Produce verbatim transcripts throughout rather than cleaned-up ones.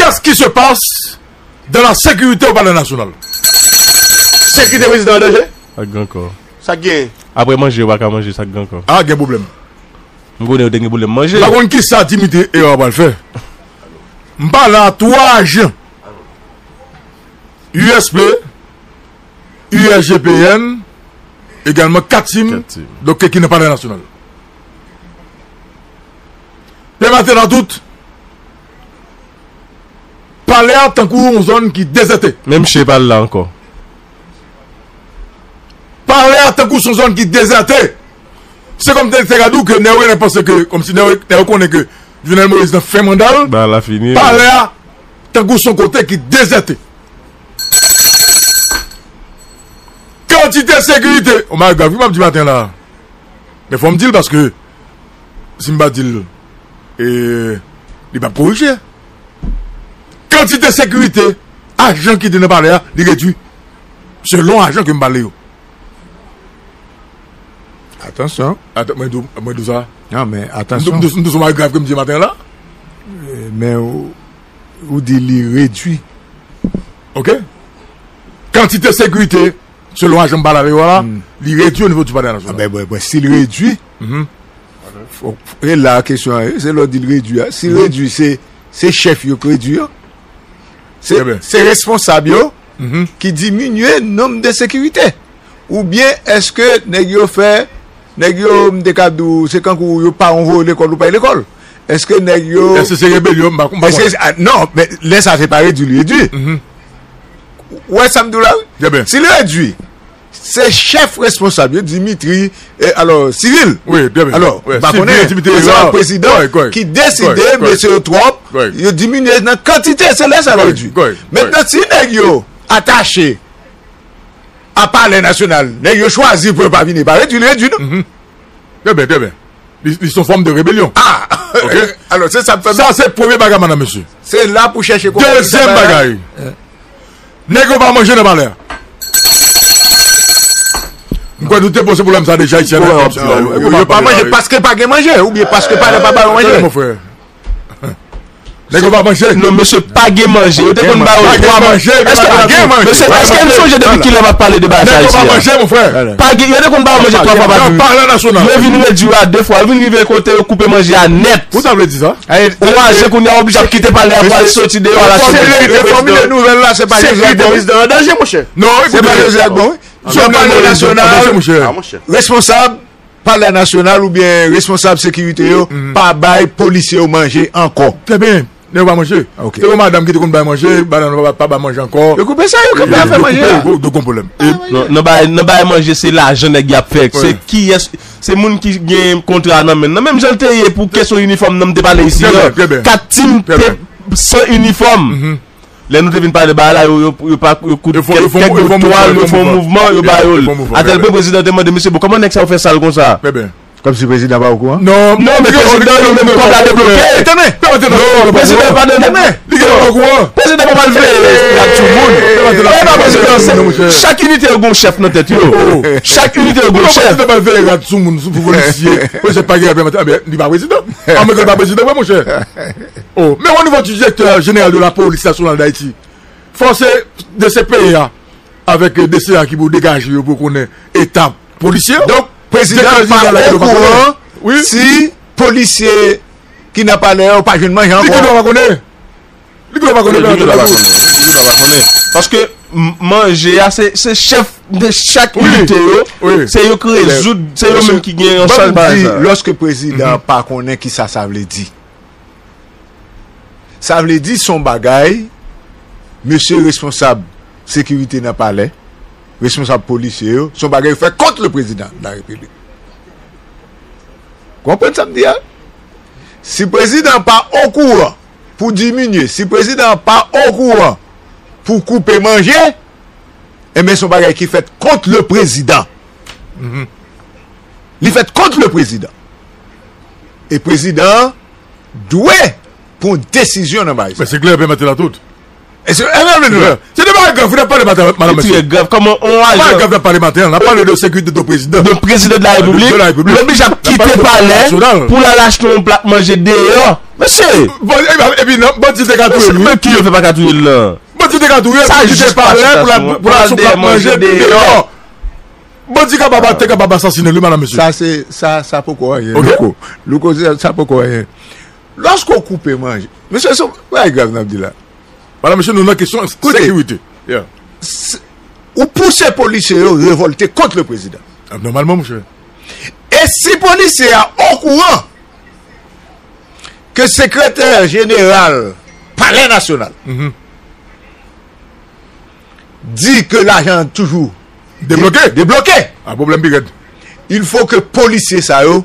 Qu'est-ce qui se passe dans la sécurité au Palais National? Sekirite prezidan an danje? Sa k gen ankò? Sa k gen? Apre manje, ou pa ka manje, sa k gen ankò? Ah, gen pwoblèm. M konnen yo te gen pwoblèm manje. M pa konn ki sa Dimitri Hérard pral fè. M pale a twa ajan. U S P, U S G P N, egalman kat tim, kat tim. Donk, ki nan Palè Nasyonal. Pè Maten nan tout, palè a tankou yon zòn ki dezète. Menm chen pa al la ankò. Palè a tankou se yon zòn ki dezète. Se kòm te, te ka di w ke nèg yo panse ke, kòmsi nèg yo, nèg yo konnen ke Jovenel Moïse nan fen manda l, bagay la fini, palè a tankou se yon kote ki dezète. Kantite sekirite, o, bagay grav wi m ap di maten la. Men fò m di l paske si m pa di l, e, li p ap korije. Kantite sekirite, ajan ki te nan palè a, li redui. Selon ajan ke m pale yo. Atansyon. Ata-, mwen di w, mwen di w sa. Non, men atansyon. M di w, m di w, m di w se yon bagay grav ke m di maten an la. E, men ou, ou di li redui. Oke? Kantite sekirite, selon ajan m pale avè yo a la, li redui o nivo di Palè Nasyonal. A ben, bon, bon, si l redui, fò, e la kesyon an ye, se lè w di l redui a. Si l redui, se, se chèf yo k redui yo. Se, se responsab yo ki diminye nonb de sekirite. Oubyen èske nèg yo fè, nèg yo, m te ka di w, se kankou yo pa anvoye w lekòl, ou pa al lekòl. Èske nèg yo... Èske se rebelyon? M pa, m pa konnen. Èske, a, non, men lè sa se pa redui l redui. Ou wè sa m di w la? Si l redui, se chèf responsab yo, Dimitri, e, alò, Cyril. Wi, byen, byen. Alò, m pa konnen, se prezidan ki deside, mesye yo twòp, yo diminye nan kantite, se lè sa l redui. Mentnan, si nèg yo atache a Palè Nasyonal, nèg yo chwazi pou yo pa vini, pa redui, li redui, non? Trè byen, trè byen. Li, li se yon fòm de rebelyon. Ah! Oke? Alò, se sa k fè m... Sa se premye bagay, madanm, mesye. Se la pou chèche konprann. Dezyèm bagay. Nèg yo pa manje nan palè a. M kwè nou te poze pwoblèm sa deja isi a. Yo pa manje paske pa gen manje, oubyen paske palè pa ba yo manje? Mon frè. Nèg yo pa manje. Non, mesye, pa gen manje. Yo te konn ba yo twa manje. Èske, mesye, èske m sonje depi kilè m ap pale de bagay sa isi a? Nèg yo pa manje, mon frè. Pa gen, yo te konn ba yo manje twa fwa pa jou. Nan palè nasyonal. Yo vin redui a de fwa. Yo vin rive kote yo koupe manje a nèt. Ou ta vle di sa? Oraje kounye a oblije ap kite palè a pou al soti deyò a la. Fòmile nouvèl la, se pa Jozèf bon. Prezidan an danje, monchè. Non, se pa Jozèf bon, wi. Nan palè nasyonal, responsab palè nasyonal oubyen responsab sekirite yo pa bay polisye yo manje ankò. Trè byen. Nèg yo pa manje. Te yon madanm ki te konn bay manje, madanm nan pa, pa bay manje ankò. Yo koupe sa, yo kanpe afè manje a. Yo koupe, yo, yo gon pwoblèm. Non, nan bay, nan bay manje, se lajan nèg y ap fè. Se kiyès, se moun ki gen kontra nan men l nan. Menm jan l te ye pou kesyon inifòm nan, m te pale isi a. Kat tim te san inifòm. Lè nou te vin pale bagay la, yo, yo, yo pa, yo koud kèk, kèk bout twal, yo fè yon mouvman, yo ba yo l. Atèl pwen prezidan te mande, mesye, bon, kòman nèg sa yo fè sal konsa? Kòmsi prezidan pa okouran? Non, non, men prezidan li menm kòb la debloke. Non, prezidan pa nan... Li gen okouran. Prezidan pa pral veye rad sou moun. E pa prezidan, se chak inite yo gon chèf nan tèt yo. Chak inite yo gon chèf. Prezidan pa veye rad sou moun, sou polisye. Prezidan pa gen, li pa prezidan. An mwen, li pa prezidan vre, monchè. Oh, men o nivo di direktè jeneral de la polis nasyonal d Ayiti, fò se D C P A avèk D C A ki pou degaje yo pou konnen eta polisye yo. Donk, prezidan pa okouran si polisye ki nan palè yo pa jwenn manje ankò. Li gen dwa pa konnen. Li gen dwa pa konnen. Li gen dwa pa konnen. Li gen dwa pa konnen. Paske m-, manje a, se, se chèf de chak inite yo, se yo k rezoud, se yo menm ki gen an chaj bagay sa. Lòske prezidan an pa konnen kisa sa vle di. Sa vle di se yon bagay, mesye responsab sekirite nan palè, responsab polisye yo, se yon bagay yo fè kont le prezidan de la repiblik. Konprann sa m di a? Si prezidan an pa okouran pou diminye, si prezidan an pa okouran pou koupe manje, enben, se yon bagay ki fèt kont le prezidan. Li fèt kont le prezidan. E prezidan an dwe pran desizyon nan bagay sa. Men se klè, pèmèt la tout. E se, e, men, men, men, se de bagay grav, ou t ap pale, madanm, madanm, mesye. Trè grav. Kòman on ajan... Bagay grav n ap pale maten an, n ap pale de sekirite de prezidan. De prezidan de la repiblik. De la repiblik. Li oblije ap kite palè pou l al achte yon plat manje deyò. Mesye! Bon, epi, epi non, bandi te ka touye l, wi. Men ki yo fè pa ka touye l lan? Bandi te ka touye l, sa pou l kite jis palè pou l al, pou l al sou plat manje deyò. Bandi kapab, te kapab asasinen l, wi, madanm, mesye. Sa se, sa, sa poko anyen, Louko. Louko, sa, sa poko anyen. Lòske w koupe manje, mesye, se yon bagay grav n ap di la. Madanm, mesye, nou nan kesyon sekirite. Ou pouse polisye yo revòlte kont le prezidan. Nòmalman, monchè. E si polisye a okouran ke sekretè jeneral Palè Nasyonal di ke lajan an toujou debloke, debloke, a pwoblèm pi rèd. Il faut que polisye sa yo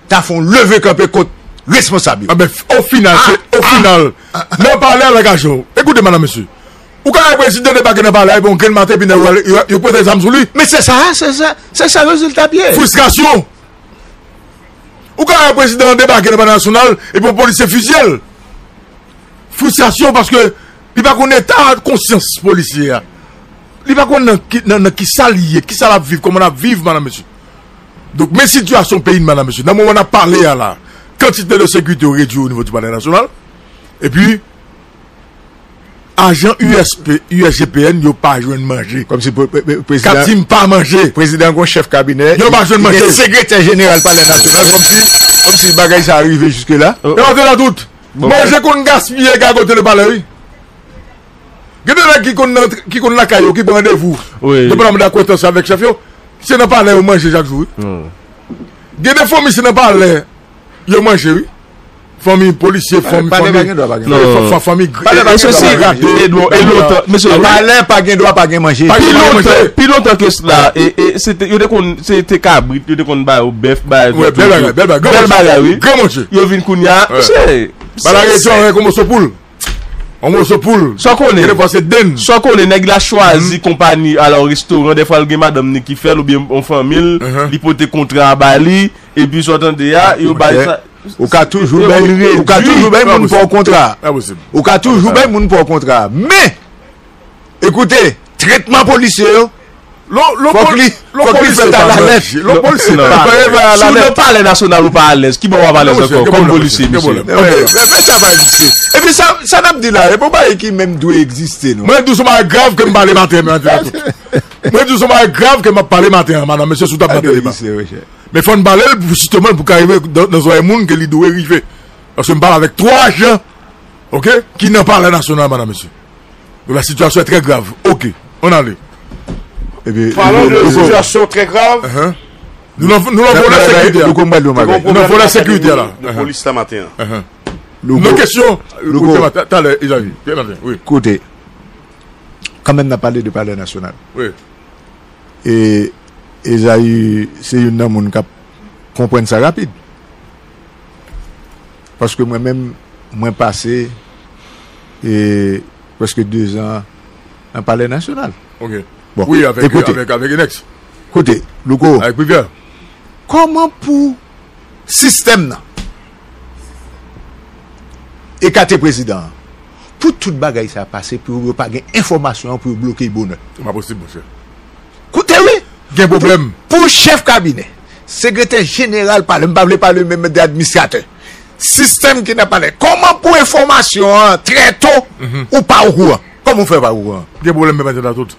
ta fè yon leve kanpe kont responsab yo. Anben, o final, se o final, nan palè a, lagajon, ekoute, madanm, mesye, ou ka wè prezidan debake nan palè a epi yon grenn maten epi nèg yo, yo, yo pote zam sou li. Men se sa, se sa, se sa rezilta ap ye. Fristrasyon. Ou ka wè prezidan an debake nan Palè Nasyonal epi yon polisye fiziye l. Fristrasyon paske li pa konn eta konsyans polisye a. Li pa konn nan ki, nan, nan kisa li ye, kisa l ap viv, kòman l ap viv, madanm, mesye. Donk, men sitiyasyon peyi n, madanm, mesye. Nan moman n ap pale a la, kantite de sekirite yo redui o nivo di Palè Nasyonal. Epi, ajan U S P, U S G P N, yo pa jwenn manje. Kòmsi pre-, pre-, pre-, prezidan, Kaptim pa manje. Prezidan gon chèf kabinè, yo pa jwenn manje. Li gen sekretè jeneral Palè Nasyonal, kòmsi, kòmsi bagay sa rive jiske la. Yo antre nan tout. Manje konn gaspiye gagote le palè, wi. Gen de nèg ki konn nan, ki konn lakay yo, ki pran randevou, depandaman de akwentans avèk chèf yo, se nan palè yo manje chak jou, wi. Gen de fanmi, se nan palè yo manje, wi. Fanmi polisye, fanmi, fanmi, fanmi, fanmi, e lontan, mesye, palè pa gen dwa pa gen manje. Pi lontan, pi lontan ke sela, e, e, se te, yo te konn, se te kabrit, yo te konn ba yo bèf, ba yo bèl bagay, bèl bagay, wi. Gran manje. Yo vin kounye a, mesye, ba la rejyon, yon moso poul. Yon moso poul. Sa w konnen? Gen de fwa se den. Sa w konnen, nèg la chwazi konpayi, alò restoran, dèfwa l gen madanm ni ki fè l oubyen yon fanmi l, li pote kontra a ba li, epi sa w tande a, yo bay sa. Ou ka toujou bay, ou ka toujou bay moun pa w kontra. Ou ka toujou bay moun pa w kontra. Men, ekoute, tretman polisye yo, Fòk li, fòk li fèt alalèz. Si w nan Palè Nasyonal ou pa alèz, ki bò w ap alèz ankò kòm polisye, mesye? Men sa pa egziste. Epi sa, sa n ap di la, e pa yon bagay ki menm dwe egziste, non. Mwen di w se yon bagay grav ke m pale maten an, maten an tout. Mwen di w se yon bagay grav ke m ap pale maten an, madanm, mesye, si w t ap tande debat. Men fò n pale l pou jisteman pou ka rive nan, nan zòrèy moun ke li dwe rive. Paske m pale avèk twa ajan, oke, ki nan Palè Nasyonal, madanm, mesye. Donc la situation est très grave. Ok, on allait. Parlons de situation très grave. Nou nan, nou nan volè sekirite a. Nou nan volè sekirite a la. De polis la maten an. Nou nan kesyon. Talè, Ezayi. Byen maten, wi. Koute. Kanmenm n ap pale de Palè Nasyonal. Wi. E Ezayi se youn nan moun k ap konprann sa rapid. Paske mwen menm, mwen pase, e, prèske dezan nan Palè Nasyonal. Ok. Bon, wi, avèk, ekoute, avèk, avèk Enex. Koute, Louko. Avèk Privè. Kòman pou sistèm nan ekate prezidan an, pou tout bagay sa pase, pou yo pa gen enfòmasyon an, pou yo bloke l bonè? Se pa posib, monchè. Koute, wi. Gen pwoblèm. Pou, pou chèf kabinè, sekretè jeneral palè, m pa vle pale menm de administratè. Sistèm ki nan palè. Kòman pou enfòmasyon an trè to, ou pa okouran? Kòman w fè pa okouran? Gen pwoblèm menm anta tout.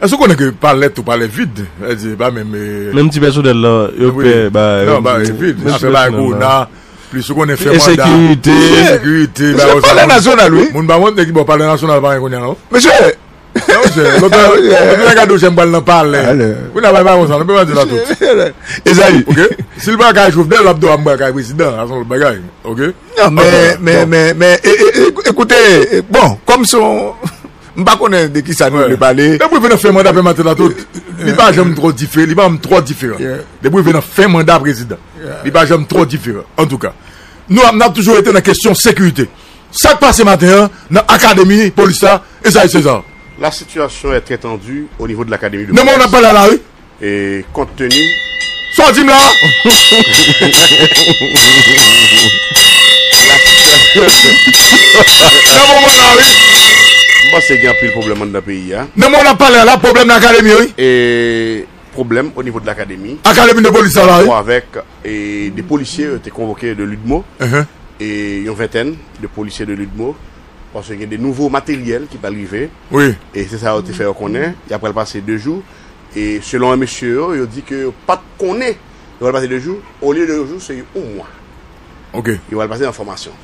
Èske w konnen ke palè tou palè vid? Sètadi, pa menm, e, menm ti pèsonèl lan, yo pè ba, non, ba, vid. Afè ba kowona, plis ou konnen fè manda. Ensekirite. Ensekirite, ba, palè nasyonal, wi. Moun pa konn ki bò palè nasyonal pa gen kounye a, non? Mesye, non, monchè, lòt lè, lòt lè gade w, jan m pral nan palè. Kounye a, bay pa konsa, nou pe pa di la tout. Ezayi. Ok? Si l pa kay Jovenel, l ap di w a m pral kay prezidan, sa se yon lòt bagay. Ok? Non, men, men, men, men, e, e, e, ekoute, e, bon, kòm se yon, m pa konnen de kisa nou vle pale. Depi rive nan fen manda pè maten la tout, li pa janm twò dife-, li pa janm twò diferan. Depi rive nan fen manda prezidan, li pa janm twò diferan. Antouka, nou ap, n ap toujou rete nan kesyon sekirite. Sa k pase maten an nan akademi polis la, Esaïe César? La situation est très tendue au niveau de l'académie de police. Nan moman n ap pale a la, wi. Et compte tenu. Sa w di m la? Nan moman la, wi. M panse gen anpil pwoblèm anndan peyi a. Nan moman n ap pale a la, pwoblèm nan akademi, wi. E pwoblèm o nivo de lakademi. Akademi de polis la, la, wi. Avèk, e, de polisye yo te konvoke de Ludmo. e, yon ventèn de polisye de l'UDMO, paske gen de nouvo materyèl ki pral rive. Wi. E se sa yo te fè yo konnen. Y ap pral pase de jou. E selon mesye yo, yo di ke yo pa t konnen yo pral pase de jou. Olye de jou, se yon mwa. Ok. Yo pral pase nan fòmasyon.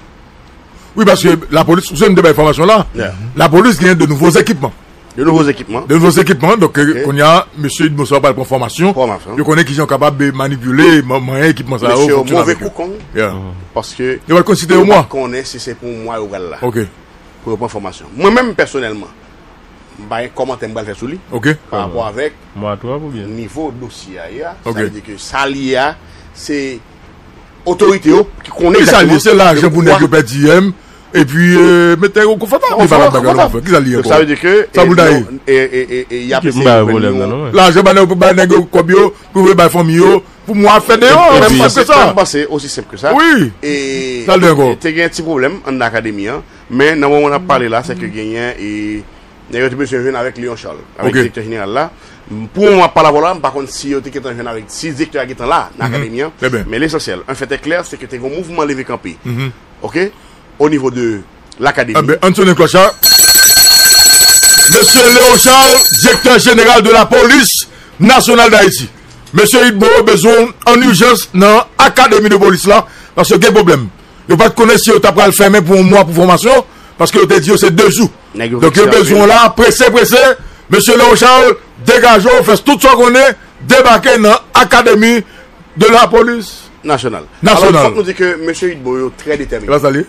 Wi, paske lapolis, ou se m te bay enfòmasyon la, Yeah. lapolis gen de nouvo ekipman. De nouvo ekipman. De nouvo ekipman, donk kounye a, mesye Idmo sa pral pran fòmasyon. Fòmasyon. Yo konnen kijan yo kapab manipile, manyen ekipman sa yo. Mesye yo move kou kong. Yeah. Paske yo pral konsite yo mwa. Konnen si se pou yon mwa yo pral la. Ok. Pou yo pran fòmasyon. Mwen menm pèsonèlman, m pa gen kòmantè m pral fè sou li. Ok. Pa rapò avèk Mwa twòp oubyen? Nivo dosye a ye a. Ok. Sa vle di ke sa li ye a, se otorite yo ki konnen Ki sa li ye? Se lajan pou nèg yo pè. Pèdi M. Epi, euh, mete yo konfòtab. Li pa la bagay nou fè. Ki sa li ye Sa vle di ke Sa pou daye. E y ap M eseye ba jwenn pwoblèm yon- nan non. Lajan ba nèg ba nèg yo kòb yo pou yo bay fanmi yo. Pou mwa fè deyò. Mwen Epi panse se sa. Mwen panse osi senp ke sa. Wi. E Sa l de ankò. Te gen ti pwoblèm anndan akademi an. Men nan moman n ap pale la, se ke genyen e nèg yo te bezwen jwenn avèk Léon Charles, avèk Ok. direktè jeneral la. Pou moman ap pale avè w la, m pa konn si yo te gentan jwenn avèk si direktè a gentan la nan akademi an. Trè byen. Men lesansyèl, un fait est clair, se ke te gen yon mouvman leve kanpe. Ok? O nivo de lakademi. Anben, ann sonnen klòch la. Mesye Léon Charles, direktè jeneral de la polis nasyonal d Ayiti. Mesye Idmo bezwen an ijans nan akademi de polis la, paske gen pwoblèm. Yo pa t konnen si yo ta pral fèmen pou yon mwa pou fòmasyon, paske yo te di yo se de jou. Donk yo bezwen la, prese, prese. Mesye Léon Charles, degaje w, fè tout sa w konnen, debake nan akademi de la polis nasyonal. Nasyonal. Alò, fòk nou di ke mesye Idmo yo trè detèmine. La sa li.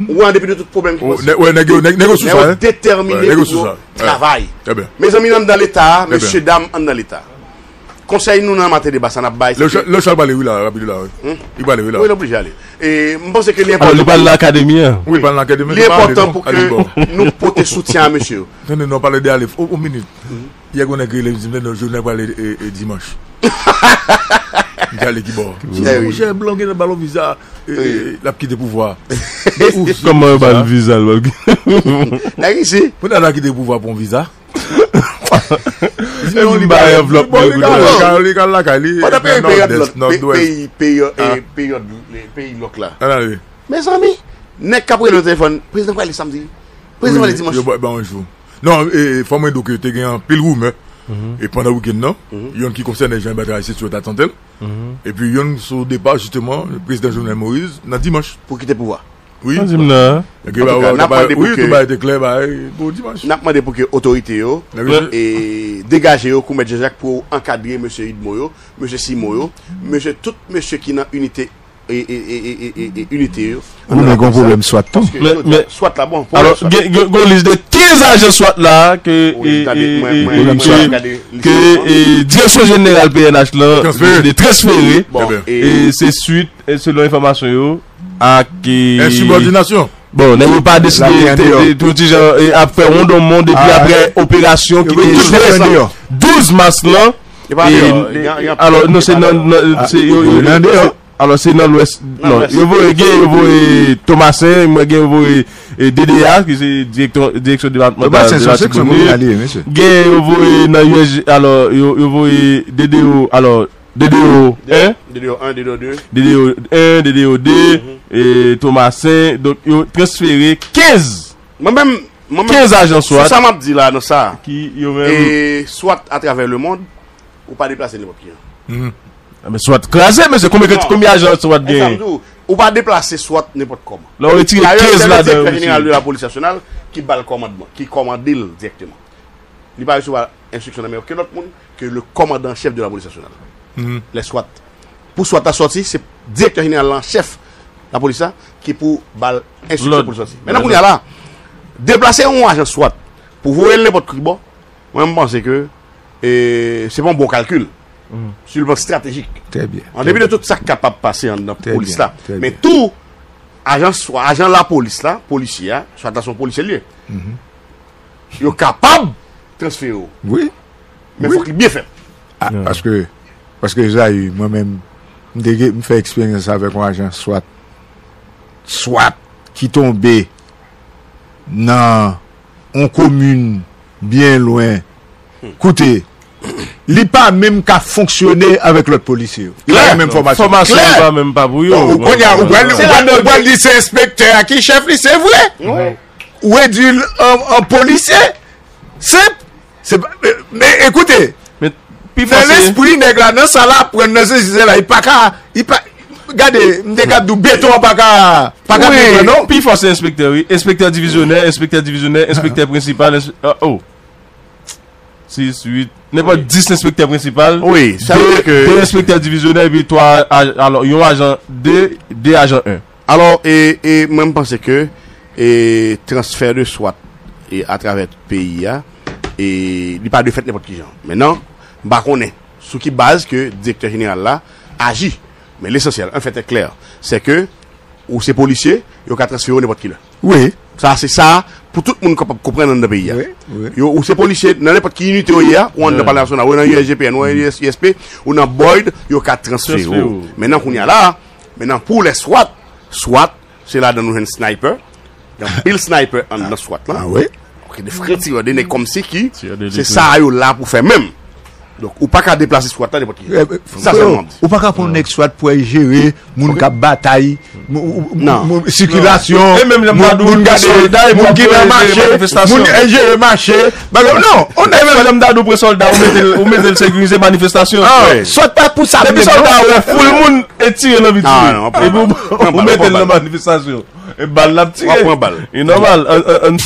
Ou an depi de tout pwoblèm ki posib. Wè, nèg yo, nèg yo sou sa. Yo detèmine pou yo travay. Mezanmi, anndan Leta, mesye dam, anndan Leta. Konsèy nou nan maten deba sa n ap bay. Lè w chal pale wi la, rapid la wi. Li pale wi la. Wi, l oblije ale. E m panse ke li Alò, li enpòtan. Pale nan akademi an. Wi, pale nan akademi. Li enpòtan pou ke nou pote soutyen a mesye yo. Tande non, pale de ale. O minit. Yè gwo nèg rele m di m tande jounen pale dimanch. M di ale ki bò. Monchè blan gen nan balon viza. L ap kite pouvwa. Kòman yo ba l viza l? Nèg isi. Pou nan la kite pouvwa pou yon viza. Li bay anvlòp. Li kal lakay li. Pandan peryòd lòk, peyi lòk la. Mezanmi, nèg k ap rele nan telefòn, prezidan prale samdi. Prezidan prale dimanch. Non, fò mwen di w ke te gen anpil rimè e pandan wikenn nan, yonn ki konsène Jean Bertrand Aristide sou eta de sante l. Epi yonn sou depa jisteman prezidan Jovenel Moïse nan dimanch. Pou kite pouvwa. Wi. Ann di m nan. Wi, tout bagay te klè, bagay pou dimanch. N ap mande pou ke otorite yo e degaje yo kou mèt Jean Jacques pou ankadre mesye Idmo yo, mesye Simo yo, mesye tout mesye ki nan inite e, e, e, e, e, e, inite yo. Ou men gon pwoblèm swat tou. Men, men, Swat la bon. Alò, gen, gen, gen lis de kenz ajan swat la ke, e, e, e, ke, e, direksyon jeneral P N H lan te transfere. E se swit, e selon enfòmasyon yo, ak, e, ensibòdinasyon. Bon, nèg yo pa deside te, te, te, ti jan, e, ap fè wondonmond epi apre operasyon ki te fèt douz mas lan. Alò, non, se nan, se, yo, yo, alò, se nan lwès. Non, yo voye, gen, yo voye Tomasen, mwen gen, yo voye, e, D D A, ki se direksyon depatmantal de Latibonit. Gen, yo voye nan U S G, alò, yo, yo voye D D O, alò, D D O en, D D O en, D D O de, D D O en, D D O de, e, Tomasen, donk, yo transfere kenz, Mwen menm, mwen menm, kenz ajan sou swat sa m ap di la, nan sa, ki, yo menm, e swat atravè lemond, ou pa deplase nenpòt ki an. Men swat kraze, men se konbyen, konbyen ajan swat genyen? Ou pa deplase swat nenpòt kòman. Lè w retire kenz ladan yo, jeneral de la polis nasyonal ki ba l kòmandman, ki kòmande l dirèkteman. Li pa resevwa enstriksyon nan men okenn lòt moun ke le kòmandan an chèf de la polis nasyonal. Lè swat. Pou swat la sòti, se direktè jeneral la an chèf la polis la ki pou ba l enstriksyon pou l sòti. Mennen kounye a la, deplase yon ajan swat pou voye l nenpòt ki bò, mwen, m panse ke e, se pa yon bon kalkil. Sou le plan stratejik. An depi de tout sa k kapab pase anndan polis la. Men tou, ajan, swa ajan lapolis la, polisye a, swat la se yon polisye l ye. Yo kapab transfere w. Wi. Men fòk li byen fèt. Paske, paske Jayi, mwen menm, m te gen, m fè eksperyans avèk yon ajan swat. Swat ki tonbe nan yon komin byen lwen. Koute, Li pa menm ka fonksyone avèk lòt polisye yo. Li pa gen menm fòmasyon. Fòmasyon yo pa menm pa pou yo. Ou konnen, ou pral, ou pral, ou pral di se enspektè a ki chèf li, se vre. Ou redui l an, an polisye. Senp. Se pa, men, men ekoute, men pi fò se lespri nèg la, nan sa l aprann nan sesi sela, li pa ka, li pa, gade, m te ka di w beton an pa ka, pa ka pi fò non. Pi fò se enspektè, wi. Enspektè divizyonè, enspektè divizyonè, enspektè prensipal, enspe- ah, oh. Sis, uit, nenpòt dis enspektè prensipal. Wi, sa vle di ke de enspektè divizyonè epi twa aj- alò, yon ajan de, de ajan en. Alò, e, e mwen, m panse ke, e, transfè de swat, e, atravè peyi a, e, li pa de fèt nenpòt ki jan. Mentnan, m pa konnen sou ki baz ke direktè jeneral la aji. Men lesansyèl, un fait est clair, c'est que ou se polisye, yo ka transfere w nenpòt ki lè. Wi. Sa, se sa, pou tout moun kapab konprann anndan peyi a. Wi, wi. Yo, ou se polisye, nan nenpòt ki inite w ye a, ou anndan Palè Nasyonal, ou nan U S G P N, ou nan U S, U S P, ou nan Boyd, yo ka transfere w. Mentnan, kounye a la, mentnan, pou lè swat, swat, se ladan nou jwenn sniper. Gen anpil sniper anndan swat lan. Ah wi? Ok, de fre tirè, de nèg kòmsi ki, se sa yo la pou fè menm. Donk, ou pa ka deplase swat la nenpòt ki jan. Sa sèlman m di. Ou pa ka pran nèg swat pou al jere moun k ap batay, sikilasyon, moun ki nan mache, moun al jere mache. Non, on nèg swat. Menm lè m ta di w pran sòlda, ou mete l, ou mete l sekirize manifestasyon. Swat pa pou sa. Depi sòlda wè foul moun e tire l anvi tire. Epi ou mete l nan manifestasyon. E bal l ap tire. W ap pran bal. E nòmal. An, an, an,